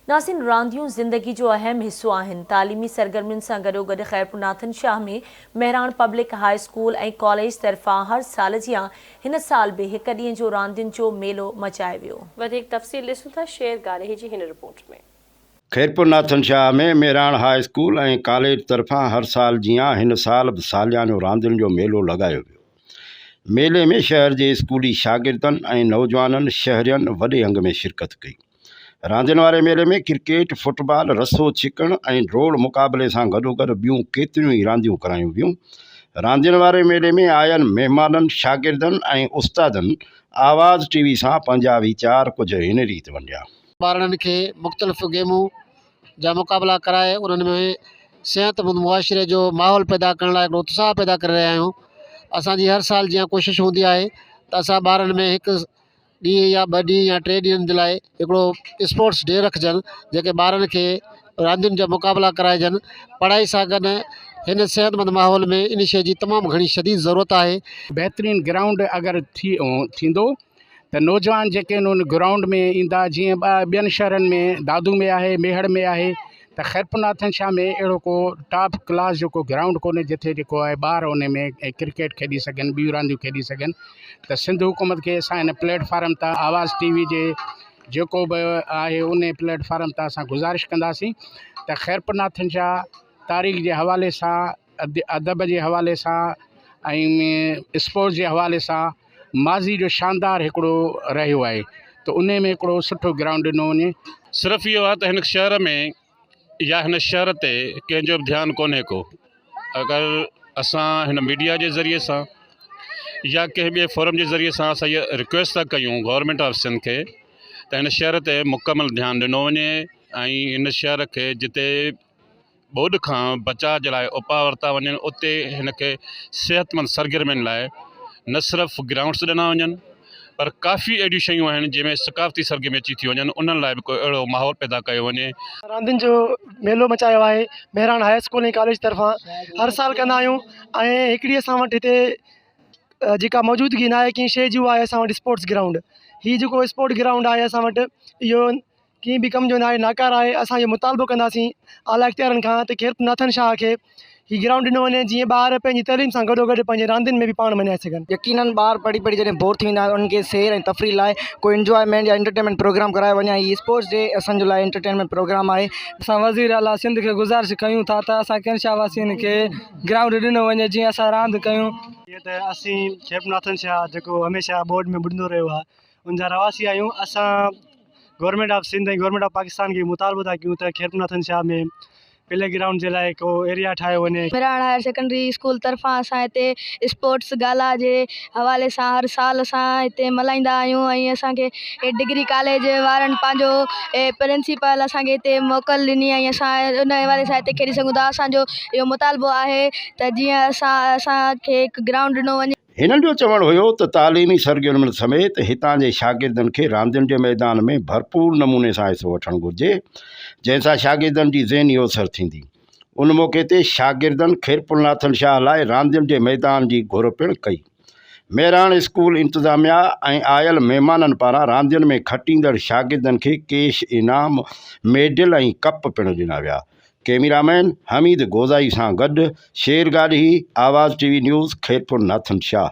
ناظرين رانديون زندگي جو اهم حصو آهن، تعليمي سرگرمين سان گڏوگڏ Khairpur Nathan Shah ۾ Mehran public high school ۽ college طرفان هر سال جيان هن سال به هڪ ڏينهن جو راندين جو ميلو مچايو ويو. وڌيڪ تفصيل ڏسون ٿا شير گاڏهي جي هن report ۾. Khairpur Nathan Shah ۾ Mehran high school ۽ college طرفان هر سال جيان هن سال به ساليانو راندين جو ميلو لڳايو ويو. ميلي ۾ شهر جي اسڪولي شاگردن ۽ نوجوانن شهرين وڏي انگ ۾ شرڪت ڪئي. راندين واري ميلي ۾ ڪرڪيٽ، فٽبال، رسو ڇڪڻ ۽ ڊوڙ مقابلي سان گڏوگڏ ٻيون ڪيتريون ئي رانديون ڪرايون ويون. راندين واري ميلي ۾ آيل مهمانن، شاگردن ۽ استادن آواز ٽي وي سان پنهنجا ويچار ڪجهه هن ريت ونڊيا. ٻارڙن کي مختلف گيمون جا مقابلا ڪرائي انهن ۾ صحتمند معاشري جو ماحول پيدا ڪرڻ لاء هڪڙو اتساهه پيدا ڪري رهيا آهيون اسان جي هر سال جيان ڪوشش هوندي آهي ته اسان ٻارن ۾ هڪ ڏينهن يا ٻه ڏينهن يا ٽي ڏينهن جي لاء هڪڙو اسپورٽس ڊي رکجن جيڪي ٻارن کي راندين جا مقابلا ڪرائجن پڙهائي سان گڏ هن صحتمند ماحول ۾ ان شيء جي تمام گهڻي شديد ضرورت آهي. بهترين گرائونڊ اگر ٿي ٿيندو ته نوجوان جيڪي آهن ان گرائونڊ ۾ ايندا جيئن ٻين شهرن ۾ دادو ۾ آهي ميهڙ ۾ آهي ته خيرپور ناٿن شاهه ۾ اهڙو ڪو ٽاپ ڪلاس جو ڪو گرائونڊ ڪونهي جتي جيڪو آهي ٻار ان ۾ ڪرڪيٽ کيڏي سگهن ٻيون رانديون کيڏي سگهن ته سنڌ حڪومت کي اسان هن پليٽ فارم تان آواز ٽي وي جي جيڪو به آهي ان پليٽ فارم تان اسان گذارش ڪنداسين ته خيرپور ناٿن شاهه تاريخ جي حوالي سان ادب جي حوالي سان ۽ اسپورٽس جي حوالي سان ماضي جو شاندار هڪڙو رهيو آهي ته انهي ۾ هڪڙو سٺو گرائونڊ ڏنو وڃي. صرف اهو آهي ته هن شهر ۾ يا هن شهر تي ڪنهن جو به ڌيان ڪونهي ڪو اگر اسان هن ميڊيا جي ذريعي سان يا ڪنهن ٻئي فورم جي ذريعي سان اسان اها رڪويسٽ ٿا ڪيون گورنمينٽ آف سنڌ کي ته هن شهر تي مڪمل ڌيان ڏنو وڃي ۽ هن شهر کي جتي ٻوڏ کان بچاء جي لاء اپاء ورتا وڃن اتي هن کي صحتمند سرگرمين لاء نه صرف گرائونڊس ڏنا وڃن پر ڪافي اهڙيون شيون آهن جنهن ۾ ثقافتي سرگرمي اچي ٿي وڃن انهن لاء به ڪو اهڙو ماحول پيدا ڪيو وڃي. راندين جو ميلو مچايو آهي مهراڻ هاء اسڪول ۽ ڪاليج طرفان هر سال ڪندا آهيون ۽ هڪڙي اسان وٽ هتي جيڪا موجودگي ناهي ڪنهن شيء جي اها آهي اسان وٽ اسپورٽس گرائونڊ هي جيڪو اسپورٽ گرائونڊ آهي اسان وٽ اهو ڪنهن به ڪم جو ناهي ناڪاره آهي اسان اهو مطالبو ڪنداسين اعليٰ اختيارن کان ته خيرپور ناٿن شاهه کي هي گرائونڊ ڏنو وڃي جيئن ٻار پنهنجي تعليم سان گڏو گڏ پنهنجي راندين ۾ به پاڻ مڃائي سگهن. يقينن ٻار پڙهي پڙهي جڏهن بور ٿي ويندا آهن انهن کي سير ۽ تفريح لاء ڪو انجوائمينٽ يا انٽرٽينمينٽ پروگرام ڪرايو وڃي ۽ هي اسپورٽس ڊي اسان جي لاء انٽرٽينمينٽ پروگرام آهي. اسان وزير اعليٰ سنڌ کي گذارش ڪيون ٿا ته اسان ڪين شاهه واسين کي گرائونڊ ڏنو وڃي جيئن اسان راند ڪيون. جيئن ته اسين خيرپور ناٿن شاهه جيڪو هميشه ٻوڏ ۾ ٻڏندو رهيو آهي ان جا رهواسي آهيون اسان government of Sindh ۽ government of Pakistan کي مطالبو ٿا ڪيون ته خيرپور ناٿن شاهه ۾ پلي گرائونڊ جي لاء ڪو ايريا ٺاهيو وڃي. مهراڻ هائر سيڪنڊري اسڪول طرفان اسان هتي اسپورٽس گالا جي حوالي سان هر سال اسان هتي ملهائيندا آهيون ۽ اسان کي ڊگري ڪاليج وارن پنهنجو پرنسپال اسان کي هتي موڪل ڏني ۽ اسان ان حوالي سان هتي کيڏي سگهون ٿا اسان جو اهو مطالبو آهي ته جيئن اسان اسان کي هڪ گرائونڊ ڏنو وڃي. هنن جو چوڻ هيو ته تعليمي سرگرمين سميت هتان جي شاگردن کي راندين جي ميدان ۾ ڀرپور نموني سان حصو وٺڻ گهرجي جنهن سان شاگردن جي ذهني اوسر ٿيندي. ان موقعي تي شاگردن خيرپور ناٿن شاهه لاء راندين جي ميدان جي گهر پڻ ڪئي. مهراڻ اسڪول انتظاميا ۽ آيل مهمانن پاران راندين ۾ کٽيندڙ شاگردن کي ڪيش انعام، ميڊل ۽ ڪپ پڻ ڏنا ويا. ڪئميرا مين حميد گوزائي سان گڏ Sher Garhi, Awaz T V news, Khairpur Nathan Shah.